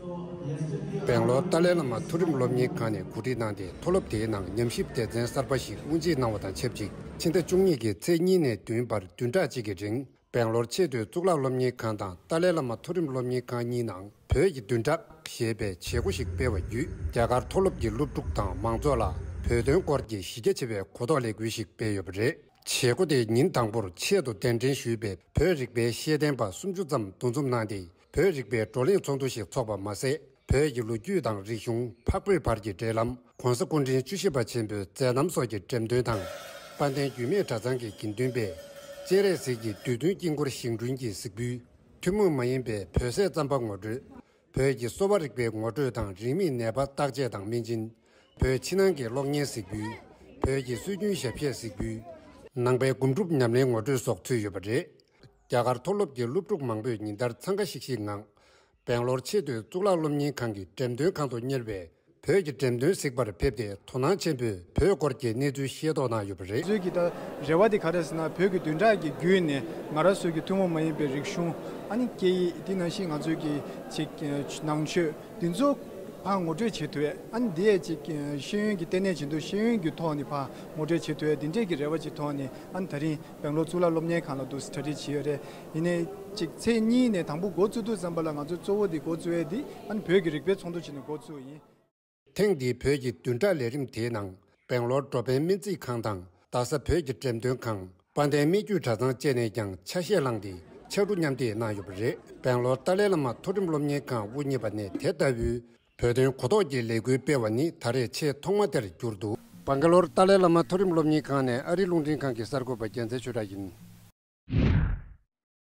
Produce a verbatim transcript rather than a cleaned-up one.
སྦེང་ལོར་ཏཱ་ལའི་བླ་མ་མཐོ་རིམ་སློབ་གཉེར་ཁང་ནས་གོ་སྒྲིག་གནང་སྟེ། མཐོ་སློབ་དེའི་ནང་ཉམས་ཞིབ་སྡེ་ཚན་གསར་པ་ཞིག་དབུ་འབྱེད་གནང་བ་དང་ཆབས་ཅིག་ཕྱི་ཟླ་བཅུ་གཉིས་ཀྱི་ཚེས་གཉིས་ནས་བདུན་བར་བདུན་ཕྲག་གཅིག་གི་རིང་། སྦེང་ལོར་ཆེས་མཐོའི་གཙུག་ལག་སློབ་གཉེར་ཁང་དང་ཏཱ་ལའི་བླ་མ་མཐོ་རིམ་སློབ་གཉེར་ཁང་གཉིས་ནང་བོད་ཀྱི་བདུན་ཕྲག་ཞེས་པའི་བྱེད་སྒོ་ཞིག་སྤེལ་བ་བརྒྱུད། རྒྱ་གར་མཐོ་སློབ་ཀྱི་སློབ་ཕྲུག་དང་མང་ཚོགས་ལ་བོད་དོན་སྐོར་གྱི་གཞི་རྒྱ་ཆེ་བའི་གོ་རྟོགས་སླེབས་ཁུལ་ཞིག་སྤེལ་ཡོད་པ་རེད། བྱེད་སྒོ་དེ་ཉིན་དང་པོར་ཆེད་དུ་གདན་འདྲེན་ཞུས་པའི་བོད་རིག་པའི་ཤེས་ལྡན་པ་སུམ་ཅུ་ཙམ་འདུ་འཛོམས་གནང་སྟེ། བོད་རིག་པའི་བགྲོ་གླེང་ཚོགས་འདུ་ཞིག་འཚོགས་པ་མ་ཟད། བོད་ཀྱི་ལོ་རྒྱུས་དང་རིག་གཞུང་། འཕགས་བོད་བར་གྱི་འབྲེལ་ལམ། ༸གོང་ས་སྐུ་ཕྲེང་བཅུ་བཞི་པ་ཆེན་པོའི་མཛད་རྣམ་སོགས་ཀྱི་འགྲེམས་སྟོན་དང་། དཔལ་ལྡན་རྒྱུད་སྨད་གྲྭ་ཚང་གི་དགེ་འདུན་པས་སྤྱན་རས་གཟིགས་ཀྱི་བསྡུས་དོན་དཀྱིལ་འཁོར་བཞེངས་སྐྲུན་གྱི་གཟིགས་འབུལ། ཐུན་མོང་མ་ཡིན་པའི་བོད་ཟས་རྩམ་པ་ངོ་སྤྲོད། བོད་ཀྱི་གསོ་བ་རིག་པའི་ངོ་སྤྲོད་དང་རིན་མེད་ནད་པ་བརྟག་དཔྱད་དང་སྨན་སྦྱིན། བོད་ཕྱི་ནང་གི་གློག་བརྙན་གཟིགས་འབུལ། བོད་ཀྱི་སྲོལ་རྒྱུན་ཞབས་གཞས་གཟིགས་འབུལ། ནང་པའི་སྒོམ་སྒྲུབ་ཉམས་ལེན་ངོ་སྤྲོད་སོགས་ཚུད་ཡོད་པ་རེད། རྒྱ་གར་མཐོ་སློབ་ཀྱི་སློབ་ཕྲུག་མང་པོས་ཉིན་ལྟར་འཚང་ཁ་ཤིག་ཤིག་ངང་། སྦེང་ལོར་ཆེས་མཐོའི་གཙུག་ལག་སློབ་གཉེར་ཁང་གི་འགྲེམས་སྟོན་ཁང་དུ་གཉེར་བའི་བོད་ཀྱི་འགྲེམས་སྟོན་གཟིགས་པར་ཕེབས་ཏེ། དོ་སྣང་ཆེན་པོས་བོད་སྐོར་གྱི་གནས་ཚུལ་ཤེས་རྟོགས་གནང་ཡོད་པ་རེད། ང་ཚོའི་གི་ད་རེ་བ་དེ་ག་རེ་ཟེར་ན། བོད་ཀྱི་བདུན་ཕྲག་གི་བརྒྱུད་ནས་ང་རང་ཚོའི་གི་ཐུན་མོང་མ་ཡིན་པའི་རིག་གཞུང་། ཨ་ནི་སྐད་ཡིག། དེ་ནང་བཞིན་ང་ཚོའི་གི་ཅིག་ནང་ཆོས། འདི་ཚོ་ཕར་ངོ་སྤྲོད་བྱེད་ཐུབ་ཡས། ཨ་ནི་འདི་ཡས་ཅིག་ཤེས་ཡོན་གྱི་ལྟེ་གནས་བྱེད་འདུག་ཤེས་ཡོན་གྱི་ཐོག་ནས་ཕར་ངོ་སྤྲོད་བྱེད་ཐུབ་ཡས། འདི་འདྲས་ཀྱི་རེ་བ་ཅིག་ཐོག་ནས། ཨ་ནི་ད་རིང་སྦེང་ལོར་གཙུག་ལག་སློབ་གཉེར་ཁང་ལ་འདུག་གྲ་སྒྲིག་བྱས་ཡོད་རེད། ཡིན་ནའི་ཅིག་ཚེས་གཉིས་ནས་དང་པོ་འགོ་བཙུགས་དུས་ཙམ་པ་ལ། ང་ཚོ་གཙོ་བོ་འདི་འགོ་བཙུགས་ཡས་འདི། ཨ་ནི་བོད་ཀྱི་རིག་པའི་ཚོགས་འདུ་བྱས་ནས་འགོ་བཙུགས་ཡིན། ཐེངས་འདིའི་བོད་ཀྱི་བདུན་ཕྲག་ལས་རིམ་དེའི་ནང་། སྦེང་ལོར་འགྲོ་ཕན་སྨན་རྩིས་ཁང་དང་རྡ་ས་བོད་ཀྱི་འགྲེམས་སྟོན་ཁང་། དཔལ་ལྡན་སྨད་རྒྱུད་གྲྭ་ཚང་བཅས་ནས་ཀྱང་ཆ་ཤས་བླངས་ཏེ་ཕྱར་གྲུ་མཉམ་འདེགས་གནང་ཡོད་པ་རེད། སྦེང་ལོར་ཏཱ་ལའི་བླ་མ་མཐོ་རིམ་སློབ་གཉེར་ཁང་དབུ་བརྙེས་པ་ནས་དེ་ལྟ་བུའི་བོད་དོན་གོ་རྟོགས་ཀྱི་ལས་འགུལ་སྤེལ་བ་ནི་ད་རེས་ཆེས་ཐོག་མ་དེར་གྱུར་འདུག་སྦང་ག་ལོར་ཏཱ་ལའི་བླ་མ་མཐོ་རིམ་སློབ་གཉེར་ཁང་ནས་ཨ་རིའི་རླུང་འཕྲིན་ཁང་གི་གསར་འགོད་པ་རྒྱལ་མཚན་ཆོས་གྲགས་ཡིན།